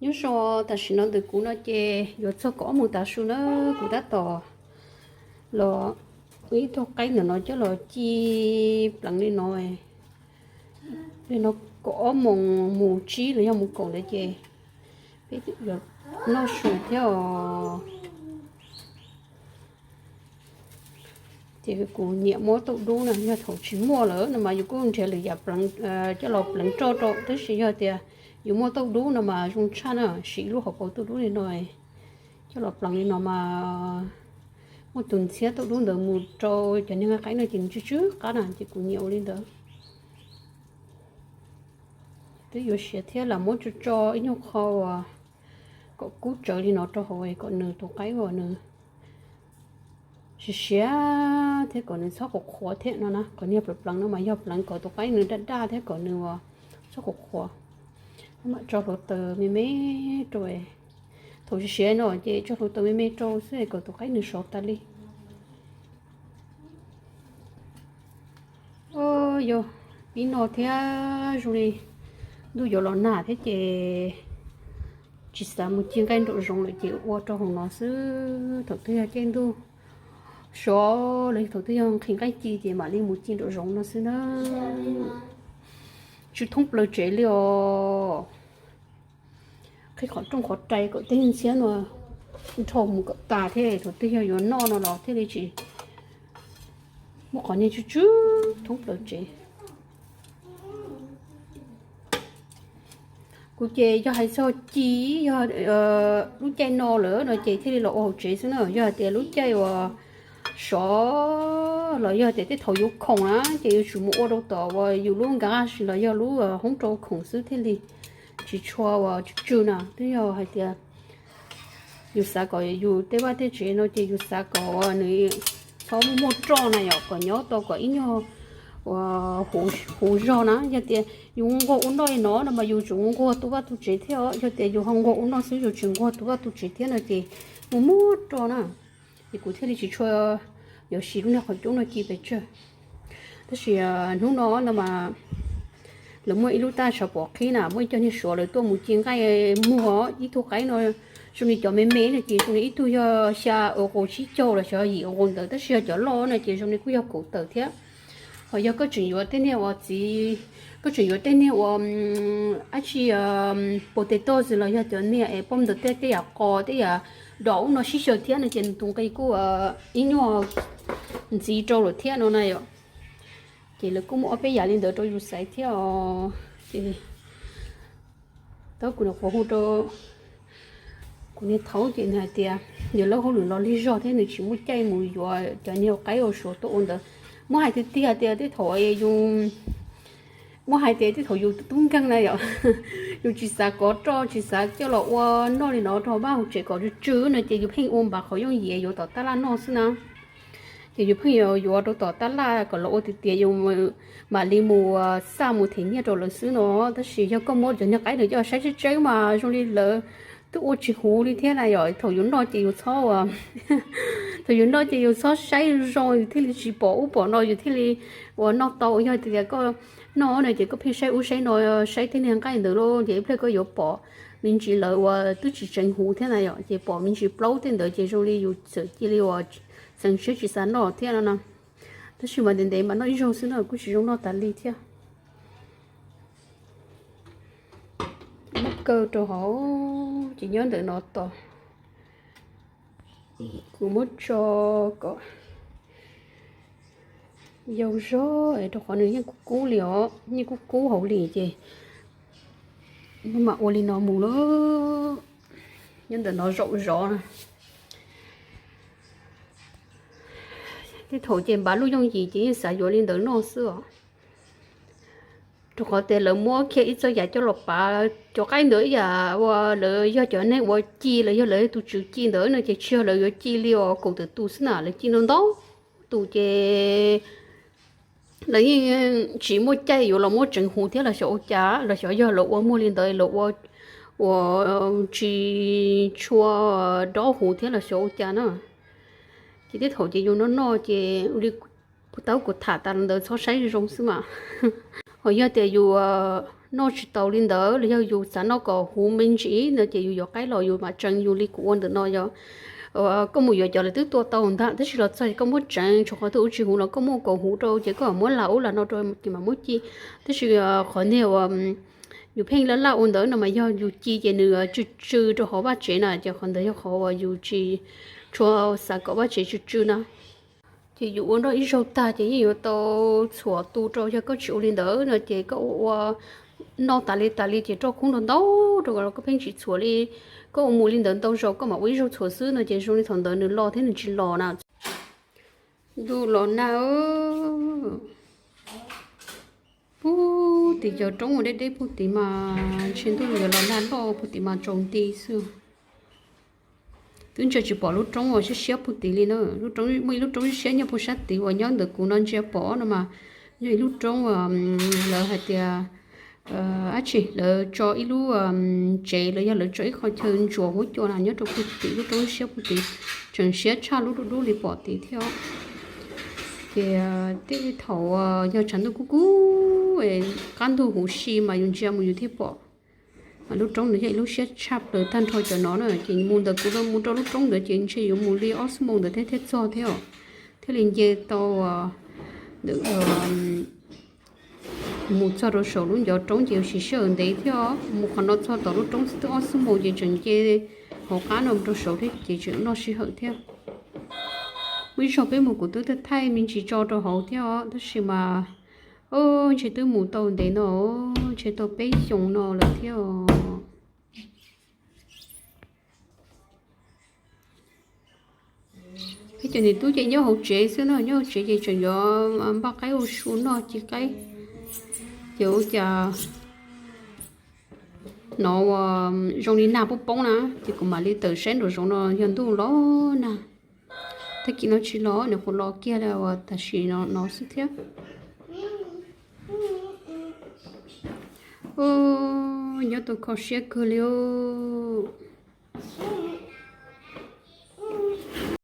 Nyob zoo, tam sim no ntawm kuv no ces yuav txog kaum ob moos tav su na, kuv tab tom los ib tug qaib ntawm no coj los ci pleev li no, li no kaum ob moos mus tsib los yog mus kaum ntawd ces peb yuav noj su thiab os. Ces kuv nyiam muab tauj dub na, yog thaum tsis muaj lawm no mas yus kuj nrhiav lwm yam pleev, coj los pleev roj rau, tab sis yog tias yus muaj tauj dub no mas zoo tshaj na, siv lub hauv paus tauj dub li no coj los pleev li no mas muaj tus ntxhiab tauj dub ntawd mus rau cov niag nqaij qaib no ces nws tsw tsw qab na, ces kuv nyiam ua li ntawd. Twb yuav siav thiab lam muab tso tso ib nyuag qho uas kom kub tsawv li no rau hauv kom nws tus qaib uas nws siav siav thiab kom nws txhob qhuav qhuav thiab no na. Qhov niag pleev pleev no mas yog pleev kom tus qaib nws daj daj thiab kom nws txhob qhuav qhuav. Mam tso hluav taws me me rau, thaum siav siav no ces tso hluav taws me me rau xwb kom tus qaib nws sov tas li. Yog pib no thiab zoo li ntuj yuav los nag thiab ces tsis xav mus ci nqaij nraum zoov lawm ces ua rau hauv no xwb. Thaum twg yog caij ntuj sov los thaum twg yog nqhis nqaij ci ces mam li mus ci nraum zoov no xwb na. Tsw thoob plaws tsev li os. Qhib qhov rooj qhov rais kom tej ntxhiab no nrhau mus kom tas thiab thaum twg yog yuav noj no los thiaj li tsis muaj qhov niag tsw tsw thoob plaws tsev. Kuv ces yog hais txog ci, yog lub caij no lawm no ces thiaj li los ua hauv tsev xwb na. Yog hais tias lub caij uas sov los yog tias tej thaum yuav khoom na ces yuav tsum mus ua rau tom uas yus lub nkav los yog lub hoob rau khoom xwb thiaj li tsis tshua uas tsw tsw na. Twb yog hais tias yus xav kom yus tej vaj tej tsev no ces yus xav kom nws txhob muaj muaj roj na yom, kom nyob tau kom ib nyuag uas huv zog na. Yog tias yus nquag ua noj li no no mas yus tsum nquag tu vaj tu tsev thiab os. Yog tias yus ho nquag ua noj xwb yus tsis nquag tu vaj tu tsev thiab no ces muaj muaj roj na. Ces kuv thiaj li tsis tshua yuav siv lub niag qhov cub no ci pes tsawg. Tab sis hnub no no mas lawv muaj ib lub taj tshav pom qhib na, muaj ib co niag suav lawv tuaj mus ci nqaij muag ib tug qaib no. Zoo li cov me me no ces zoo li ib tug yog xya euro tsib caug los xyov yim euro ntawd, tab sis yog cov loj no ces zoo li kuj yog kaum tawm thiab. Ho yog koj tseem yuav tej niag uas txiv, koj tseem yuav tej niag uas dab tsi potato los yog cov niag es pom ntawm tej tej yam qos tej yam dos ub no sib xyaw thiab no ces nws tus nqi kuj ib nyuag ntxiv rau lawm thiab no na yom. Ces lawv kuj muaj ob peb yam li ntawd rau yus xaiv thiab os. Ces tab kuv nyuam qhuav hu rau kuv niag thaub ces nws hais tias nws lawb hauj lwm los lig zog thiab nws tsis muaj caij mus yuav cov niag qaib uas suav tuaj ua ntawd. Muab hais tiag tiag tias tej thaum yus, muab hais tias tej thaum yus tub nkeeg na yom, yus tsis xav kov roj tsis xav coj los ua noj li no rau hauv vaj hauv tsev kom tsw tsw no ces yus pheej ua npav qhov yooj yim yuav tom tab laj noj xwb na. Ces yus pheej yuav yuav rau tom tab laj kom los ua tiag tias yus mam li mus xaj mus them nyiaj rau lawv xwb no. Tab sis yog koj muab cov niag qaib ntawd coj saib tseeb tseeb mas zoo li lawv twb ua tsis huv li thiab na yom. Thaum yus noj ces yus txhob ua, thaum yus noj ces yus txhob saib zoo yus thiaj li tsis pom ub pom no yus thiaj li ua noj tau. Yog tias koj noj no ces koj pheej saib ub saib no, saib tej niag nqaij ntawd lauj ces ib pliag koj yuav pom me ntsis lawv uas twb tsis tseev huv thiab na yom, ces pom me ntsis plaub tej ntawd ces zoo li yus txawm cia li uas txeev siab tsis xav noj thiab no na. Tab sis mas ntev ntev mas noj ib zaug xwb no kuj tsis zoo noj tas li thiab. Muab kaw rau hauv ces nyob ntawm no tos. Kuv muab tso kom yau zog es rau qhov nws yeej kub kub li os, yeej kub kub hauv li ces muab mam ua li no mus lauj. Nyob ntawm no zaum zov na. Tej thaum ces npav lub yooj yim ces yeej xav yuav li ntawd noj xwb os. Rau qhov tias lawv muab kiag ib txoj yam coj los pav cov qaib ntawd ib yam uas lawv yog cov neeg uas ci los yog lawv tus tswv ci ntawd no ces tsis yog lawv yuav ci li os, kaum tawm tus xwb na, lawv ci ntau ntau tus ces lawv yeej tsis muaj caij yuav los muab tseev huv thiab los xyov ua cas, los xyov yog lawv ua muag li ntawd los ua uas tsis tshua dob huv thiab los xyov ua cas na. Ces tej thaum ces yus noj noj ces ua li kuv tau kuv tham tas ntawd txhob saib zoo xwb mas. Ho yog tias yus noj tsis tau li ntawd los yog yus xav noj kom huv me ntsis no ces yus yuav qaib los yus mam tseev yus li kuv ua ntawm no yog koj mus yuav cov lawv twb tua tau ntag, tab sis los txog koj muab tseev tshuav qhov twg ua tsis huv los koj muab kaus huv rau ces koj muab lam ub lam no rau ces mam muab ci. Tab sis qhov niag uas yus pheej laj laj ua ntawd no mas yog yus ci ces nws tsw tsw rau hauv vaj tsev na ces qhov ntawd yog qhov uas yus tsis tshua xav kom vaj tsev tsw tsw na. Ces yus ua noj ib zaug tag ces yeej yuav tau txhuam tu rau, yog koj tsis ua li ntawd no ces koj ua ua noj tas li tas li ces roj kub ntau ntau rau los koj pheej tsis txhuam li. Koj ua mus li ntawd ntau zaus koj mam ua ib zaug txhuam xwb no ces zoo li thaum ntawd nws los thiab nws tsis los na. Ntuj los nag, puag tim cov roob uas deb deb puag tid mas ntshe ntuj yuav los nag loj puag tid mas tsaus nti xwb. Twb ntsia tsis pom lub roob uas siab siab puag tid li na. Lub roob, muaj ib lub roob siab siab nyob puag sab tid uas nyob ntawm kuv no ntsia pom no mas yog ib lub roob uas lawv hais tias dab tsi, lawv tso ib lub tsev los yog lawv tso ib qho chaw ntsuas huab cua na nyob rau puag tim lub roob siab puag tid, tseem siab tshaj lub dub dub li pom tid thiab. Ces tej thaum yog tshav ntuj kub kub, qab ntug huv si mas yus ntsia mus yus thiaj pom. Mas lub roob ntawd yog ib lub siab tshaj plaws tag nrho cov no na, ces mus ntawm kuv mus rau lub roob ntawd ces ntshe yuav mus li ob xuab moos ntawd thiaj thiaj txog thiab os. Thiaj li nce tau ntawm mus txog rau saum lub ncov roob ces siv sij hawm ntev thiab os. Mus qhov no txog tom lub roob xwb twb ob xuab moos ces tseem nce hauv qab no mus rau saud thiab ces tseem noj sij hawm thiab. Muaj ib zaug peb mus kuv twb thaij me ntsis tso rau hauv thiab os, tab sis mas ntshe twb mus tau ntev no, ntshe tau peb xyoos no lawm thiab os. Peb cov niam tub ces nyob hauv tsev xwb no, nyob hauv tsev ces tseem yuav npaj qaib ua su noj ci qaib. Ces ua cas hnov ua zoo li nag poob poob na, ces kuv mam li tawm saib nraum zoov no yog ntuj los nag. Tag kis no tsis los, nws kuj los kiag li uas tam sim no xwb thiab. Nyob tau kho siab kawg li os.